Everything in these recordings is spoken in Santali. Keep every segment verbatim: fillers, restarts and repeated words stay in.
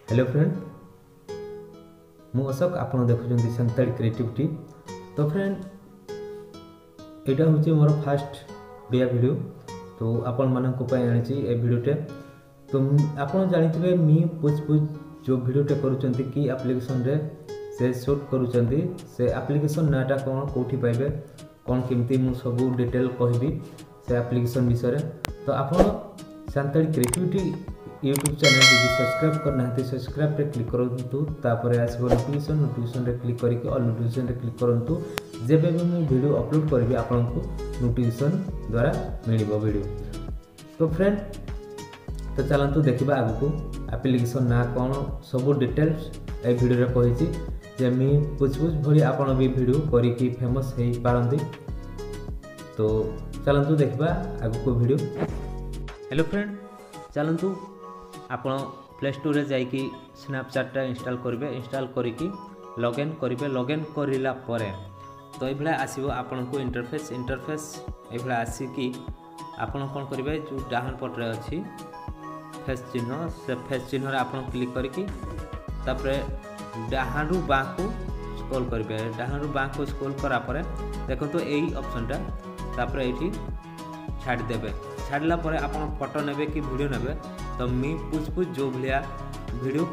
ହ୍ୟାଲୋ ଫ୍ରେଣ୍ଡ, ମୁଁ ଅଶୋକ। ଆପଣ ଦେଖୁଛନ୍ତି ସାନ୍ତାଳୀ କ୍ରିଏଟିଭିଟି। ତ ଫ୍ରେଣ୍ଡ, ଏଇଟା ହେଉଛି ମୋର ଫାଷ୍ଟ ଓଡ଼ିଆ ଭିଡ଼ିଓ। ତ ଆପଣମାନଙ୍କ ପାଇଁ ଆଣିଛି ଏ ଭିଡ଼ିଓଟେ। ତ ମୁଁ- ଆପଣ ଜାଣିଥିବେ, ମି ପୁଚ ପୁଚ ଯେଉଁ ଭିଡ଼ିଓଟେ କରୁଛନ୍ତି, କି ଆପ୍ଲିକେସନରେ ସେ ସୁଟ୍ କରୁଛନ୍ତି, ସେ ଆପ୍ଲିକେସନ ନାଁଟା କ'ଣ, କେଉଁଠି ପାଇବେ, କ'ଣ କେମିତି, ମୁଁ ସବୁ ଡିଟେଲ୍ କହିବି ସେ ଆପ୍ଲିକେସନ ବିଷୟରେ। ତ ଆପଣ ସାନ୍ତାଳୀ କ୍ରିଏଟିଭିଟି ୟୁଟ୍ୟୁବ୍ ଚ୍ୟାନେଲ୍ ଯଦି ସବସ୍କ୍ରାଇବ୍ କରିନାହାନ୍ତି, ସବସ୍କ୍ରାଇବ୍ରେ କ୍ଲିକ୍ କରନ୍ତୁ। ତାପରେ ଆସିବ ନୋଟିଫିକେସନ୍, ନୋଟିଫିକେସନ୍ରେ କ୍ଲିକ୍ କରିକି ଅଲ୍ ନୋଟିଫିକେସନ୍ରେ କ୍ଲିକ୍ କରନ୍ତୁ। ଯେବେ ବି ମୁଁ ଭିଡ଼ିଓ ଅପଲୋଡ଼ କରିବି, ଆପଣଙ୍କୁ ନୋଟିଫିକେସନ୍ ଦ୍ୱାରା ମିଳିବ ଭିଡ଼ିଓ। ତ ଫ୍ରେଣ୍ଡ, ତ ଚାଲନ୍ତୁ ଦେଖିବା ଆଗକୁ ଆପ୍ଲିକେସନ୍ ନାଁ କ'ଣ, ସବୁ ଡିଟେଲ୍ସ ଏ ଭିଡ଼ିଓରେ କହିଛି। ଯେ ମି ପୁଚ ପୁଚ ଭଳି ଆପଣ ବି ଭିଡ଼ିଓ କରିକି ଫେମସ୍ ହେଇପାରନ୍ତି। ତ ଚାଲନ୍ତୁ ଦେଖିବା ଆଗକୁ ଭିଡ଼ିଓ। ହ୍ୟାଲୋ ଫ୍ରେଣ୍ଡ, ଚାଲନ୍ତୁ ଆପଣ ପ୍ଲେ ଷ୍ଟୋରରେ ଯାଇକି ସ୍ନାପଚାଟ୍ଟା ଇନଷ୍ଟଲ୍ କରିବେ। ଇନଷ୍ଟଲ୍ କରିକି ଲଗ୍ଇନ୍ କରିବେ। ଲଗ୍ଇନ୍ କରିଲା ପରେ ତ ଏଇଭଳିଆ ଆସିବ ଆପଣଙ୍କୁ ଇଣ୍ଟରଫେସ୍। ଇଣ୍ଟରଫେସ୍ ଏଇଭଳିଆ ଆସିକି ଆପଣ କ'ଣ କରିବେ, ଯେଉଁ ଡାହାଣ ପଟରେ ଅଛି ଫେସ୍ ଚିହ୍ନ, ସେ ଫେସ୍ ଚିହ୍ନରେ ଆପଣ କ୍ଲିକ୍ କରିକି ତାପରେ ଡାହାଣରୁ ବାଁକୁ ସ୍କ୍ରୋଲ୍ କରିବେ। ଡାହାଣରୁ ବାଁକୁ ସ୍କ୍ରୋଲ୍ କଲା ପରେ ଦେଖନ୍ତୁ ଏଇ ଅପସନ୍ଟା, ତାପରେ ଏଇଠି ଛାଡ଼ିଦେବେ। ଛାଡ଼ିଲା ପରେ ଆପଣ ଫଟୋ ନେବେ କି ଭିଡ଼ିଓ ନେବେ, ତ ମି ପୁଚ ପୁଚ ଯେଉଁ ଭଳିଆ ଭିଡ଼ିଓ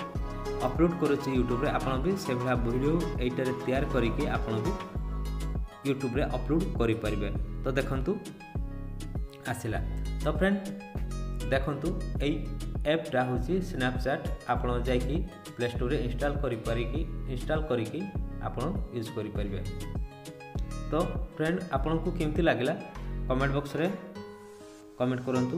ଅପଲୋଡ଼ କରୁଛି ୟୁଟ୍ୟୁବରେ, ଆପଣ ବି ସେଭଳିଆ ଭିଡ଼ିଓ ଏଇଟାରେ ତିଆରି କରିକି ଆପଣ ବି ୟୁଟ୍ୟୁବରେ ଅପଲୋଡ଼ କରିପାରିବେ। ତ ଦେଖନ୍ତୁ ଆସିଲା। ତ ଫ୍ରେଣ୍ଡ, ଦେଖନ୍ତୁ ଏଇ ଆପ୍ଟା ହେଉଛି ସ୍ନାପଚାଟ୍। ଆପଣ ଯାଇକି ପ୍ଲେ ଷ୍ଟୋରରେ ଇନଷ୍ଟଲ୍ କରିପାରିକି ଇନଷ୍ଟଲ୍ କରିକି ଆପଣ ୟୁଜ୍ କରିପାରିବେ। ତ ଫ୍ରେଣ୍ଡ, ଆପଣଙ୍କୁ କେମିତି ଲାଗିଲା କମେଣ୍ଟ ବକ୍ସରେ କମେଣ୍ଟ କରନ୍ତୁ।